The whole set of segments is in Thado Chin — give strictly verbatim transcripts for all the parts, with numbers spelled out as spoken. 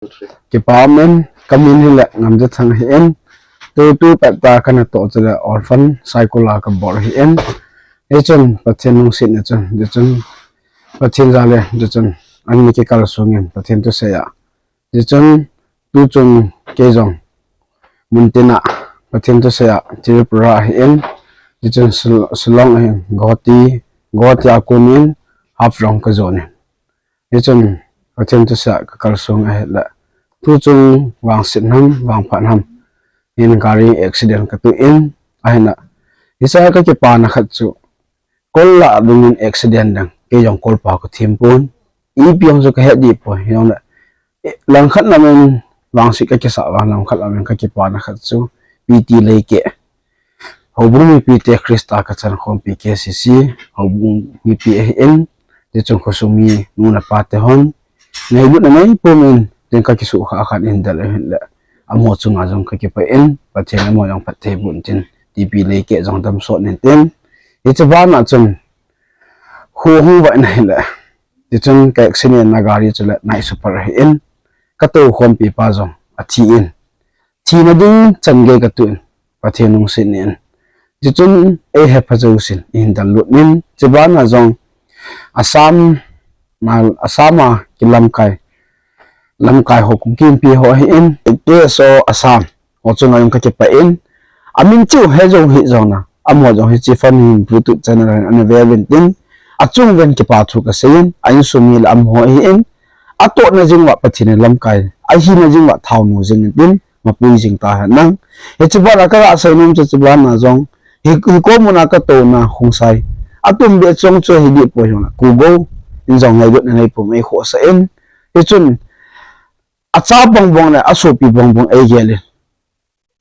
Kipa um in, kamin hi le Ngamjathang hi in, tu tu pet ta kana to chule Orphan Cycle a kabol hi in, hi chun Pathen lungset na chun, hi chun Pathen jale, hi chun an mi kikal sungin Pathen tu se ya. Hi chun tu chun kei jong mun tina Pathen tu se ya Tripura hi in, hi chun Shillong hi Guwahati, Guwahati a kunin Haflong ka jonin. Hi chun Pathen tu se ya ka kal sung ahi le. Tu chun vangset ham, vangphat ham. Hin gari accident ka tu in, ahi na. Hi sa ka kipana khat chu. Kol la dungin accident dang. Kei jong kol pa ka thim pun. Ipi jong chu ka he di poi. Jong le. Langkhat lamin vangset ka kisa vang langkhat lamin ka kipana khat chu. P T Leike. Houbung mipi te Christa ka chan khompi K C C, houbung mipi ahi in, ti chun khosung mi nu le pa te hon, ngailutna nei pum in, tin ka kisu kha khan in dal ahin le, amo chunga jong ka kipa in, Pathen amo jong phat thei bun tin, T P Leike jong dam sot nin tin, hi chu bana chun, hu hung va in ahin le, ti chun ka accident na gari chu le, nai super ahi in, ka to khompi pa jong, a thi in, Thina ding chan gei ka tuin, Pathen lungset nin. Chuchun ei hepha jousin, in dal lut nin, chubana jong, Assam, Assam a kilamkai, lamkai ho Kuki Inpi ho hi in, K S O Assam, ho chunga jong ka kipa in, amin chu he jong hi jong na, amo jong hi chi fan hin Bluetooth channel hin ana ve vin tin, achung ven kipa thu ka sei in, a insung mi le amo hi in, atohna jing uva Pathen in lamkai, ahina jing uva thaonu jing in tin, mapui jing ta hen lang. Hiche bana ka ga sei nom chu, chu bana jong, hi, hi ko muna ka tona Khongsai. Atum be chong chu hi di po jong la, ku go, in jong ngailutna nei pum ei khosa in. Hichun, acha bong bong le, asopi bong bong ei gel in.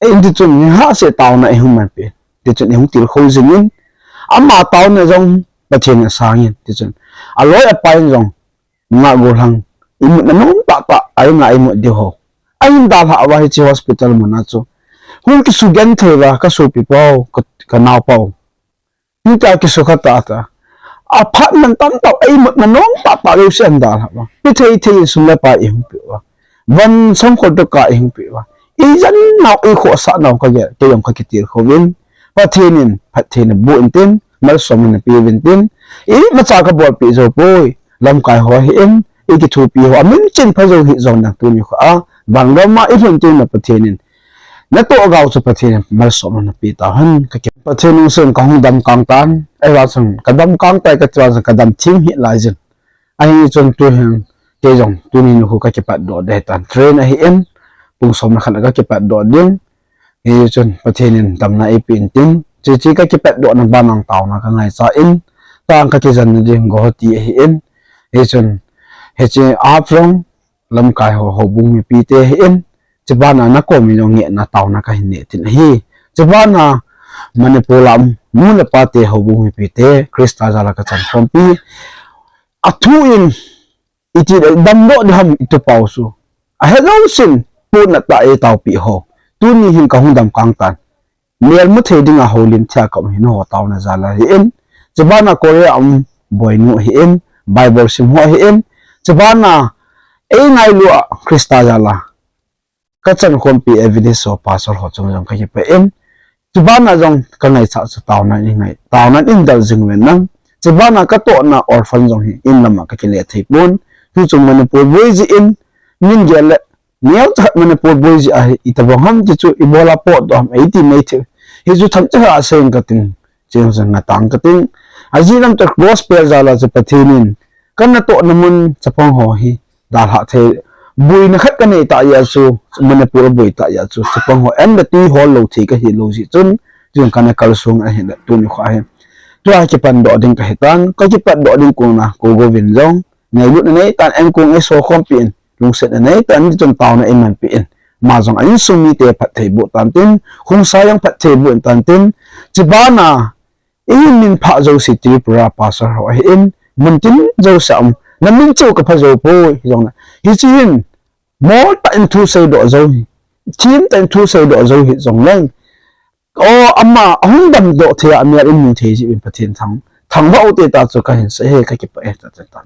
Ei, in tichun, ni ha se taona ei hung man pe. Tichun, ei hung til kho jing in. Ama taona jong, Pathen in asang in. Tichun, aloi apai in jong, nga go lang. Imut na nom tah tah, ai nga imut di ho. Ahin dalha uva hiche hospital muna chu. Hung kisu genthei uva, ka sopi pau, ka, ka nao pau. Hita kisu kha tah tah. Aphat man tam tah, ei mut na nom tah tah lou se an dalha uva. Pi thei thei sum le pai ihung pe uva. Van sang khol to ka ihung pe uva. Ijan nau, ikhosa nau ka gel, kei jong ka kitil khovin. Pathen in, phatthei na boh in tin, malsomna na pe uvin tin. Imacha ka bolpi jou poi, lamkai ho hi in, ikithopi ho, amin chin pha jou hi jong nang tuni kho a. Van gam a ilhun tuna Pathen in. Natoh gau chu Pathen in malsomna na pe ta hen ka ki. Pathen lungset in ka hung dam kang tan, ei va chun ka dam kang tai ka ti va chun ka dam thim hi lai jin. Ahi chun tu hin kei jong tuni nikho ka kipat doh ding tan train ahi in, pung som le khat ka kipat doh ding. Hichun Pathen in damna eipe in tin, hiche ka kipat doh na bana taona ka ngaicha in, tang ka kijen na ding Guwahati ahi in. Hichun hiche Haflong lamkai ho, houbung mipi te ahi in, chubana na kom in jong ngehna taona ka hin nei tin ahi. Chubana Manipur lam nu le pa te houbung mipi te Christa jal a ka chan khompi. Athu in iti damdoh ding ham itu pau chu. Ahe jousen, puna tah ei taopi ho. Tuni hin ka hung dam kang tan. Mel mu thei dinga houlim thei a ka um hi nangho taona jal a hi in. Chubana Korea a um boinu hi in. Bible sim ho hi in. Chubana ei ngailu a Christa jal a ka chan khompi Evangelist ho, Pastor ho chung jong ka kipa in. Chubana jong ka ngaichat chu taona in ngai, taona in dal jing uvin lang. Chubana ka tohna orphan jong hi in lam a ka kile thei pon. Tu chung Manipur boi jeh in, min gel le, neocha Manipur boi jeh a hi, itobang ham ti chu, ibola potdoh ham, eiti mai thei. Hichu themcha a sei ka ting, cheng jong na tang ka ting. Ajeh lam chu gospel jal a chu Pathen in, ka natohna mun chapang ho hi, dalha thei, boina khat ka nei tah jeh a chu, Manipur boi tah jeh a chu, chapang ho, en le tui hol lou thei ka hi lou jeh chun, chun ka na kal sung ahi le, tuni kho ahi. Tua kipan doh ding ka hi tan, ka kipat doh ding kong na, ko go vin jong, ngailutna nei tan, en kong ei so khompi in, lungsetna nei tan, ni chun taona ei manpi in, ama jong a insung mite phatthei boh tan tin, Khongsai jong phatthei boh in tan tin, chubana, Ei min pha jouse Tripura pastor ho ahi in, mun tin jouse a um. Na min chu ka pha jou poi, hi jong le. Hiche hin, mol tah in thu seidoh jou hi. Thim tah in thu seidoh jou hi jong leng. O, ama, ahung damdoh thei a, amel in mu thei jeh in Pathen thang, thangvah u te ta chu ka hin sei e, ka kipah e, ta, ta, ta.